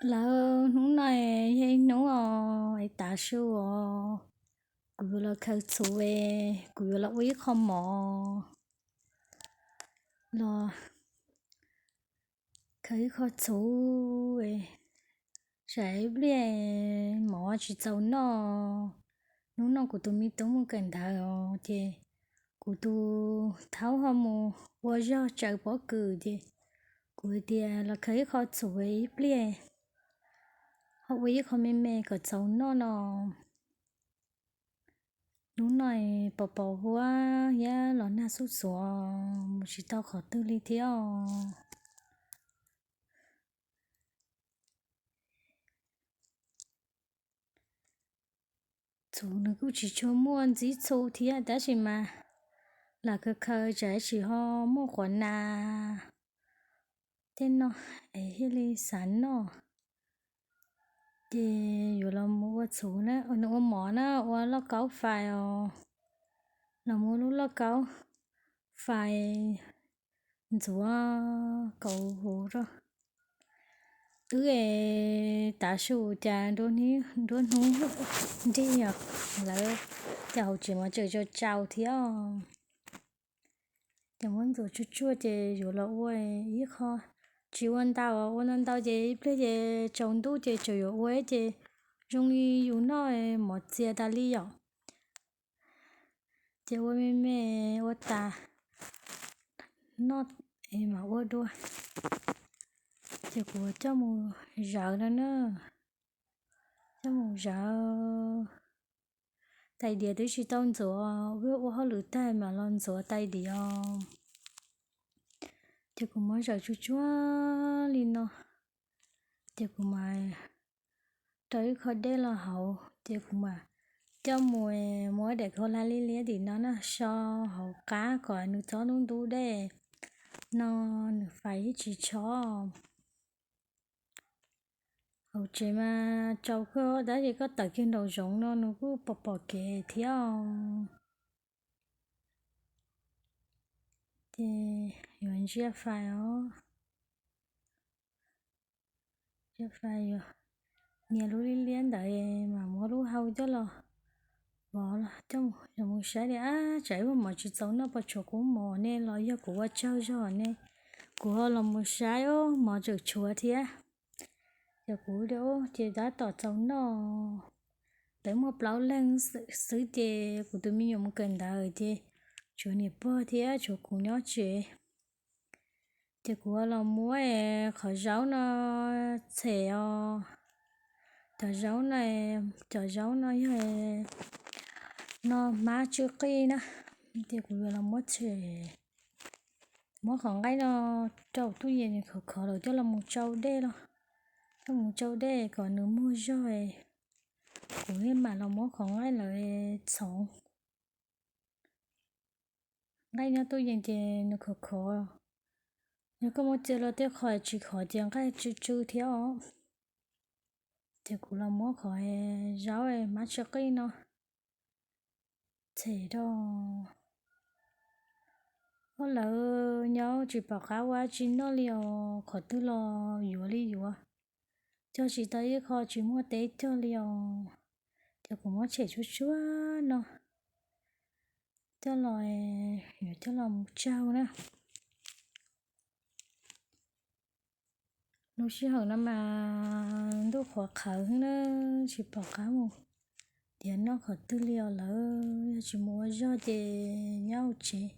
Lawv, hnub no yog ib hnub os, es tav su os, kuv yuav los khaws txhuv es kuv yuav los ua ib qho mov los khaws ib qho txhuv es tsam ib pliag mov tsis txaus noj. Hnub no kuv tus me tub mus kawm ntawv os, ces kuv tus thaub ho mus ua zog tsaws pob kws, ces kuv tias los khaws ib qho txhuv ib pliag ho ua ib qho me me kom txaus noj no. Hnub no pos pos huab thiab los nag xuj xuav, mus tsis tau qhov twg li thiab os. Txhuv nws kuj tsis tshua muaj ntxib txhu thiab, tab sis mas lam khaws khaws tsam tsis ho muaj quav nas tej no es thiaj li xav noj. Ces yuav los mus ua txhuv na, nws ua mov na, ua lauj kaub fais os. Los mus ua lub lauj kaub fais ntxuav kauv huv rau. Wb es tav su cas nruab hnub nrig os, lawv cas hauv tsev mas tseem tsau tsau thiab. Ces muab ntxuav tsuag tsuag ces yuav los ua ib qho, tsis ua ntau, ua ntau ntau ces ib pliag ces tsaus ntuj ces tseem yuav ua ces zoo li yus noj mov txias tas li yom. Ces ua me me ua tas noj es mam ua dua. Ces kuv coj mus zawv no na, coj mus zawv. Tais diav twb tsis tau ntxuav, ua hauj lwm tag mam los ntxuav tais diav os. Ces kuv muab zawv tsuag tsuag li no, ces kuv mam rau ib qho dej los hauv, ces kuv mam coj mus muab daim khaub hlab liab liab tim no na so hauv qab kom nws txhob ntub ntub dej no, nws fais thiaj tsis tshob. Hauv tsev mas tsaus kawg tab sis koj tawm kiag nraum zoov no nws kuj pom pom kev thiab. Ces yuav ntsia fais os, ntsia fais yuav nias lub liab liab ntawd mas muab lub hau coj los vov los coj mus saib tias, ab, tsam ib pliag mov tsis txaus noj puas tshuav kuv mov ne los yog kuv ua tsawg zog ne. Kuv ho los mus saib, mov tseem tshuav thiab. Ces kuv tias, ces tab tom txaus noj. Lawv muaj plaub leeg xwb ces kuv tus me nyuam mus kawm ntawv ces tshuav niam pog thiab tshuav kuv nyob tsev. Ces kuv los muab qhov zaub no tshem os. Cov zaub no, cov zaub no yog no hmab tsw qij na, ces kuv yuav los muab tshem, muab qhov nqaij no rau tub yees nws khov khov lawm coj los mus tsau dej los, coj mus tsau dej kom nws muag zog. Kuv mam los muab qhov nqaij lawm txhoov. Nqaij nyob tub yees ces nws khov khov, yog koj muab txiav los tej qho tsis khov ces nqaij tsw tsw thiab os. Ces kuv los muab qhov zaub hmab tsw qij no tshem rau. Ua lawm nyob tsis pom qab ua tsi noj li os, qhov twg los yuav li yuav, cog tsis tau ib qho tsis muaj teb cog li os. Ces kuv muab tshem tsuag tsuag no coj los, yuav coj los mus tsau na. Lub sij hawm no mas ntuj qhuav qhawv heev na, tsis pom qab mus diav noj qhov twg li os lawm. Yog tsis mus ua zog ces nyob hauv tsev,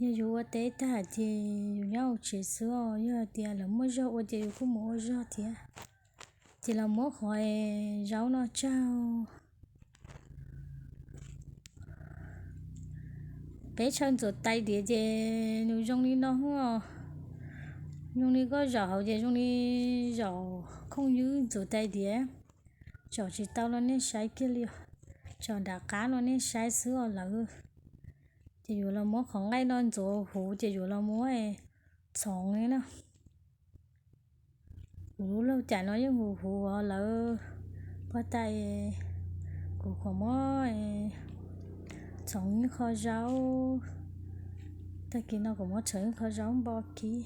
yog yus ua teb tag ces yus nyob hauv tsev xwb os, yog hais tias lawv muaj zog ua ces yus kuj mus ua zog thiab. Ces los muab qhov zaub no tsau. Peb chaw ntxuav tais diav ces nws zoo li no os, zoo li koj zaum hauv ces zoo li zaum khooj ywb ntxuav tais diav. Tsom tsis tau los nej saib kiag li os, tsom nram qab no nej saib xwb os lawm. Ces yuav los muab qhov nqaij no ntxuav huv ces yuav los muab txhoov li na. Kuv lub laug cam no yeej huv huv os lawm. Pog tas kuv qhov muab txhoov ib qho zaub, tag kis no kuv muab txhoov ib qho zaub npo kib.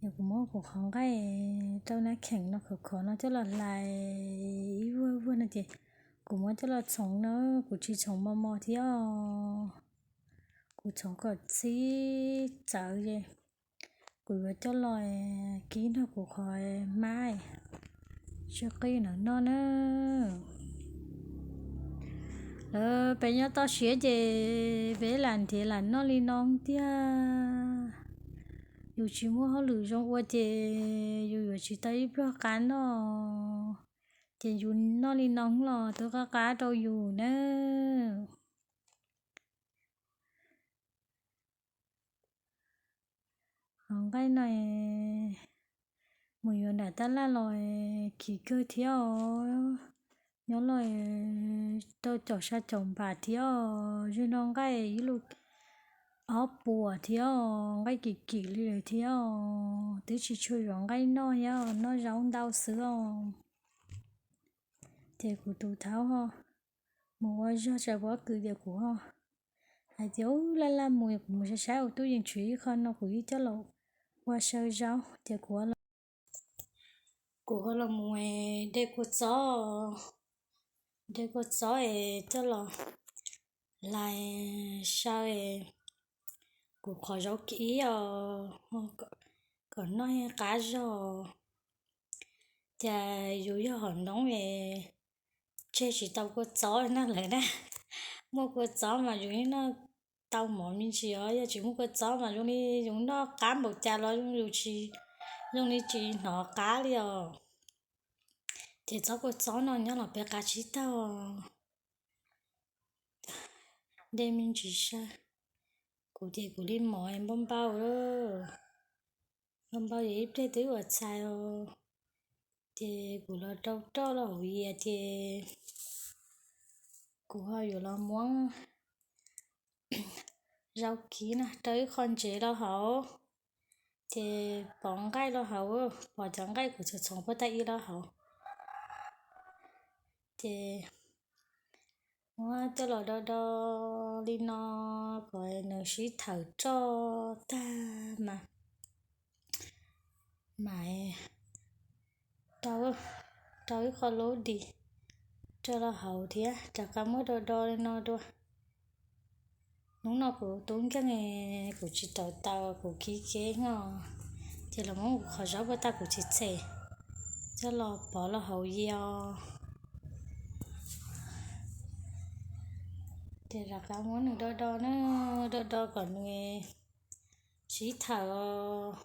Ces kuv muab kuv qhov nqaij rau nab kheem no khov khov no coj los hlais ib vuag vuag no ces kuv muab coj los txhoov no, kuv tsis txhoov mos mos thiab os. Kuv txhoov kom txhib txawv ces kuv yuav coj los kib nrog kuv qhov mab tsw qij no noj na. Lawv peb nyob toj siab ces peb lam nrhiav lam noj li no tiag. Yus tsis muaj hauj lwm zoo ua ces yus yuav tsis tau ib pluag qab noj, ces yus noj li no los twb qab qab rau yus na. Qhov nqaij no mus yuav nram tab laj los kim kawg thiab os. Nyob los rau caum xya caum npam thiab os. Zeg no nqaij ib lub ob puas thiab os, nqaij kim kim li lawm thiab os. Twb tsis tshua yuav nqaij noj thiab os, noj zaub ntau xwb os. Ces kuv tus thaub ho mus ua zog tsaws pob kws ces kuv ho hais tias, Ub, laj laj mus, kuv mus saib saib ua tub yees tshuav ib qho no kuv yeej coj los ua saw zaub. Ces kuv, kuv ho los mus de kua txob, de kua txob es coj los hlais saw kuv qhov zaub kib os, kom noj qab zog. Cas yus yog hom noob es tseg tsis tau kua txob na lawm na. Muaj kua txob mas yus yeej noj tau mov me ntsis os, yog tsis muaj kua txob mas zoo li yus noj qab npaum cas los yus tsis, zoo li tsis hnov qab li os. Ces txob kua txob no nyob los peb qab tsib taug, de me ntsis saw. Kuv ces kuv li mov npau npau, npau npau ces ib pliag twb ua txhais os. Ces kuv los rau roj los hauv yias ces kuv ho yuav los muab zaub kib na rau ib qho ntsev los hauv, ces pov nqaij los hauv, pov cov nqaij kuv txhoov txhoov puag ta i los hauv. Ces muab coj los do do li no kom nws sib thawm roj tag mas mam rau, rau ib qho lub dis rau los hauv thiab rov qab muab do do li no dua. Hnub no kuv tub nkeeg, kuv tsis tau tau kuv kib keb no, ces los muab kuv qhov zaub puag ta kuv txiv txhem coj los pov los hauv yias. Ces rov qab muab nws do do na, do do kom nws sib thawm os.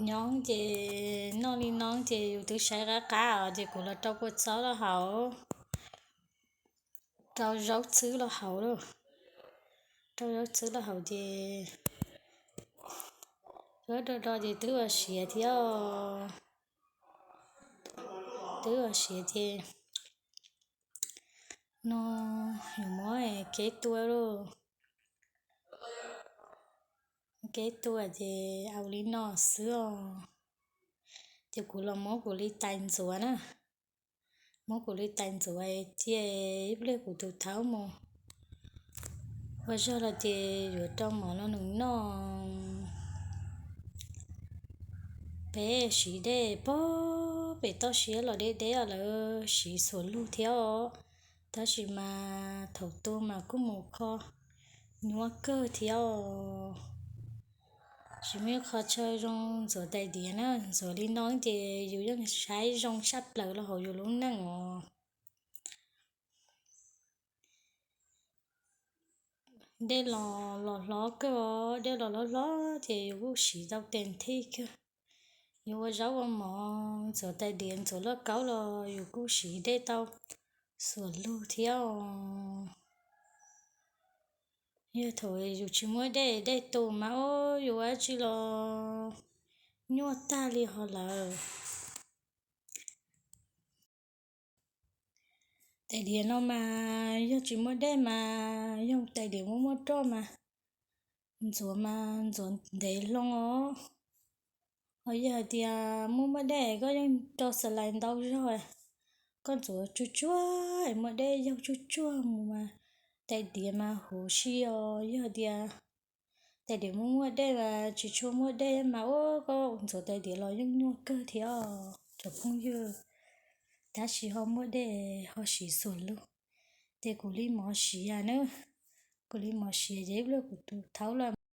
Nyob ces noj li no ces yus twb saib qab qab os, ces kuv los rau kua txob los hauv, rau zaub txhwb los hauv, rau zaub txhwb los hauv ces do do do ces twb ua siav thiab, twb ua siav ces no yuav muab keb tua lauj. Keb tua ces ua li no xwb os. Ces kuv los muab kuv li tais ntxuav na, muab kuv li tais ntxuav cia ib pliag kuv tus thaub mus ua zog los ces yuav rau mov los nws noj. Peb siv dej pog pem toj siab los deb deb os, lawv siv xuas lug thiab os, tab sis mas thaum tu mas kuj mus kho nyuaj kawg thiab os. Tsis muaj ib qho chaw zoo ntxuav tais diav na, ntxuav li no ces yus yeej saib zoo tshaj plaws los hauv yus lub neej os. Dej los los hlob kawg os, dej los hlob hlob ces yus kuj siv tau tes thij kawg. Yus ua zaub ua mov, ntxuav tais diav, ntxuav lauj kaub los yus kuj siv dej tau xuas lug thiab os. Yog thaum yus tsis muaj dej, dej tu mas ua yus ua dab tsi los nyuaj tag li ho lawm. Tais diav no mas yog tsis muaj dej mas yog tais diav muaj muaj roj mas ntxuav mas ntxuav ntev loo os. Ho yog hais tias muaj muaj dej koj yeej rau xas lais ntau zog, koj ntxuav tsuag tsuag es muaj dej yaug tsuag tsuag mus mas tais diav mas huv si os. Yog hais tias Tais diav muaj muaj dej mas tsis tshua muaj dej mas ua koj ntxuav tais diav los yeej nyuaj kawg thiab os cov phooj ywg. Tab sis ho muaj dej ho siv xuas lug. Ces kuv li mov siav na, kuv li mov siav ces ib pliag kuv tus thaub los